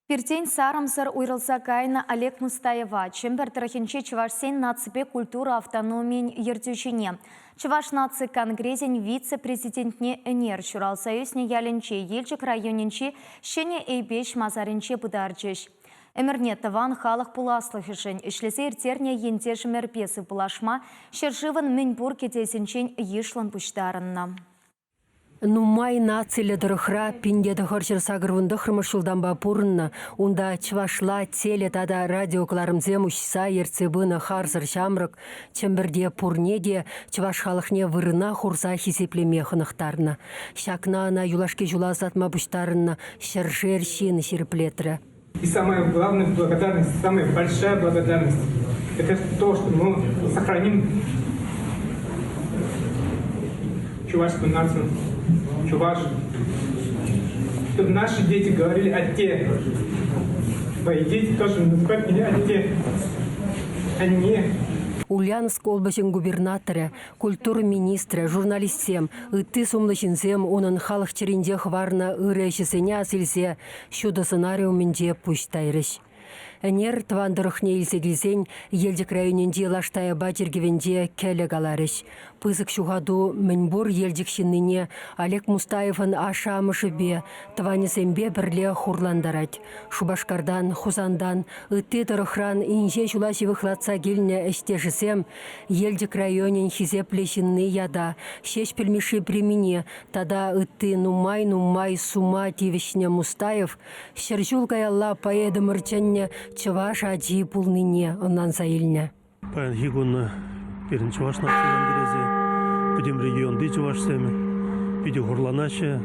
Пиртен сарӑмсӑр уйрӑлса кайнӑ Олег Мустаева, Чӗмпӗр тӑрӑхӗнчи чӑвашсен наципе культура автономийӗн ертӳҫине, Чӑваш наци конгресӗн вице-президентне ӗнер ҫуралса ӳснӗ ялӗнче Елчӗк районӗнчи Ҫӗнӗ Эйпеҫ масарӗнче пытарчӗҫ. Ӗмӗрне тӑван халӑх пуласлӑхӗшӗн ӗҫлесе ирттернӗ ентешӗмӗрпе сывпуллашма ҫӗршывӑн мӗнпур кӗтесӗнчен йышлӑн пуҫтарӑннӑ. Нумай нациллӗ тӑрӑхра 1989 ҫултанпа пурӑннӑ, унта чӑвашла теле тата радиокӑларӑмсем уҫса ертсе пынӑ харсӑр ҫамрӑк Чӗмпӗрте пурне те чӑваш халӑхне вырӑна хурса хисеплеме хӑнӑхтарнӑ. Ҫакна ӑна юлашки ҫула ӑсатма пуҫтарӑннӑ ҫӗршер ҫын ҫирӗплетрӗ. И самая главная благодарность, самая большая благодарность, это то, что мы сохраним чувашскую нацию, чуваш, чтобы наши дети говорили о те. Мои дети тоже называют меня о те, а не Ульяновск облаҫӗн губернаторӗ, культура министрӗ, журналистсем, ытти сумлӑ ҫынсем унӑн халӑх чӗринче хӑварнӑ ырӑ ӗҫӗсене ас илсе ҫутӑ сӑнарӗ умӗнче пуҫ тайрӗҫ. Ӗнер тӑван тӑрӑхне илсе килсен Елчӗк районӗнчи Лаш Таяпа чиркӗвӗнче кӗлӗ каларӗҫ. Пысӑк ҫухату мӗнпур Елчӗк ҫыннине Олег Мустаевӑн ашшӗ-амӑшӗпе, тӑванӗсемпе пӗрле хурлантарать. Шупашкартан, Хусантан, ытти тӑрӑхран инҫе ҫула ҫывӑхлатса килнӗ ӗҫтешӗсем Елчӗк районӗн хисеплӗ ҫынни ята, Ҫеҫпӗл Мишши премине тата ытти нумай-нумай сума тивӗҫнӗ Мустаев 100 ҫул каялла поэтӑмӑр чӗннӗ чӑваш ачи пулнине ӑнланса илнӗ. Паянхи кун пирӗн чӑваш наци конгресӗ, пӗтӗм регионти чӑвашсем питӗ хурланаҫҫӗ.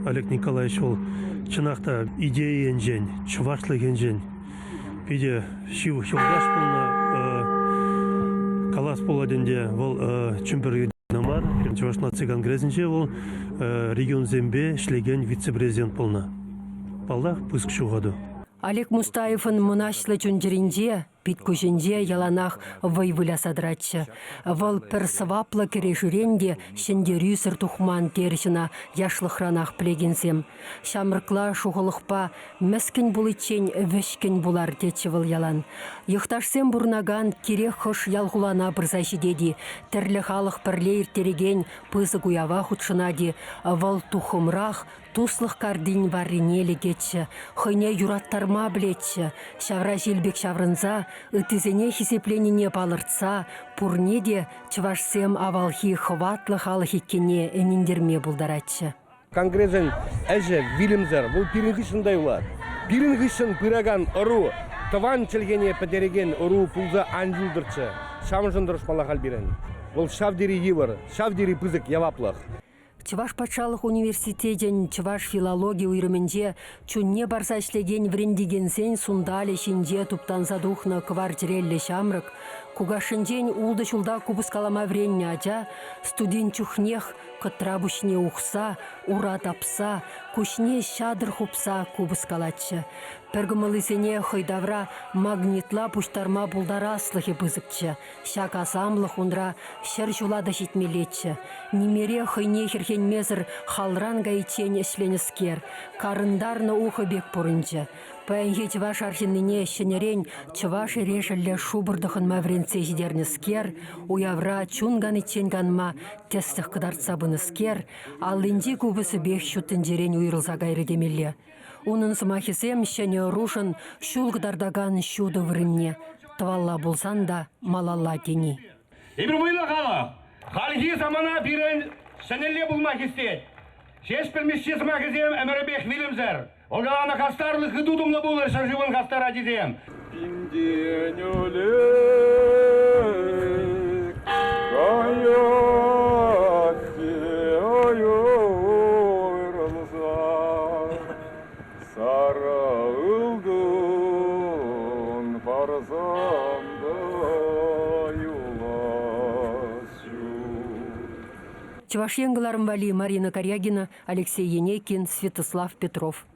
Олег Николаевич вӑл чӑнах та идея енчен, чӑвашлӑх енчен питӗ ҫывӑх юлташ пулнӑ. Калас пулать ӗнтӗ, вӑл Чӗмпӗр мар, Чӑваш наци конгресӗнче вӑл регионсемпе ӗҫлекен вице-президент пулнӑ. Паллах, пысӑк ҫухату. Олег Мустаевӑн мӑнаҫлӑ чун-чӗринче пит-куҫӗнче яланах вӑй выляса тӑратчӗ. Вӑл пӗр сӑваплӑ кӗрешӳрен те ҫӗнтерӳсӗр тухман терӗҫ ӑна яшлӑхранах пӗлекенсем. Ҫамрӑкла шухӑлӑхпа мӗскӗн пуличчен вӗҫкӗн пулар тетчӗ вӑл ялан. Йӑхташсем пурӑнакан кирек хӑш ял-хулана пырса ҫитет-и, тӗрлӗ халӑх пӗрле ирттерекен пысӑк уява хутшӑнать-и, вӑл туххӑмрах туслӑх картин варрине лекетчӗ, хӑйне юраттарма пӗлетчӗ, ҫавра ҫил пек ҫаврӑнса, ыттисене хисепленине палӑртса пурне те чӑвашсем авалхи хӑватлӑ халӑх иккенне ӗнентерме пултаратчӗ. Конгресӑн ӗҫӗ вилӗмсӗр, вӑл пирӗн хыҫҫӑн та юлать. Пирӗн хыҫҫӑн пыракан ӑру тӑван чӗлхене пӗтерекен ӑру пулса ан юлтӑрччӗ. Ҫавӑншӑн тӑрӑшмалла халь пирӗн. Вӑл ҫав тери йывӑр, ҫав тери пысӑк яваплӑх. Чӑваш патшалӑх университечӗн чӑваш филологи уйрӑмӗнче чунне парса ӗҫлекен вӗрентекенсен сунталӗ ҫинче туптанса тухнӑ кӑвар чӗреллӗ ҫамрӑк, кукашшӗнчен ултӑ ҫулта купӑс калама вӗреннӗ ача студент чухнех Кӑтра пуҫне ухса, ура тапса, куҫне ҫатӑр хупса купӑс калатчӗ. Пӗр кӑмӑллисене хӑй тавра магнитла пуҫтарма пултараслӑхӗ пысӑкчӗ. Ҫак асамлӑх унра 100 ҫула та ҫитмеллеччӗ. Нимере хӑйне хӗрхенмесӗр халран кайиччен ӗҫленӗскер, карӑнтарнӑ ухӑ пек пурӑнчӗ. Паянхи чӑваш арҫыннине ҫӗнӗрен чӑваш эрешӗллӗ шупӑр тӑхӑнма вӗрентсе ҫитернӗскер, уявра чун каниччен канма тӗслӗх кӑтартса пынӑскер, аллинчи купӑсӗпех ҫут тӗнчерен уйрӑлса кайрӗ темелле. Унӑн сӑмахӗсем ҫӗнӗ ӑрушӑн ҫул кӑтартакан ҫутӑ вырӑнне, тӑвалла пулсан та малалла тени. Эпир вӑйлӑ халӑх. Хальхи самана пирӗн ҫӗнӗлле пулма хистет. Ҫеҫпӗл Мишши сӑмахӗсем ӗмӗрӗпех вилӗмсӗр. Вӑл каланӑ хастарлӑх ытутӑмлӑ пулӑр ҫӗршывӑн хастар ачисем. Пинтен ӗлӗк каять те уйрӑлса сарӑ ылтӑн парсан та юлас ҫук. Чӑваш Ен кӑларӑм валли Марина Карягина, Алексей Енейкин, Святослав Петров.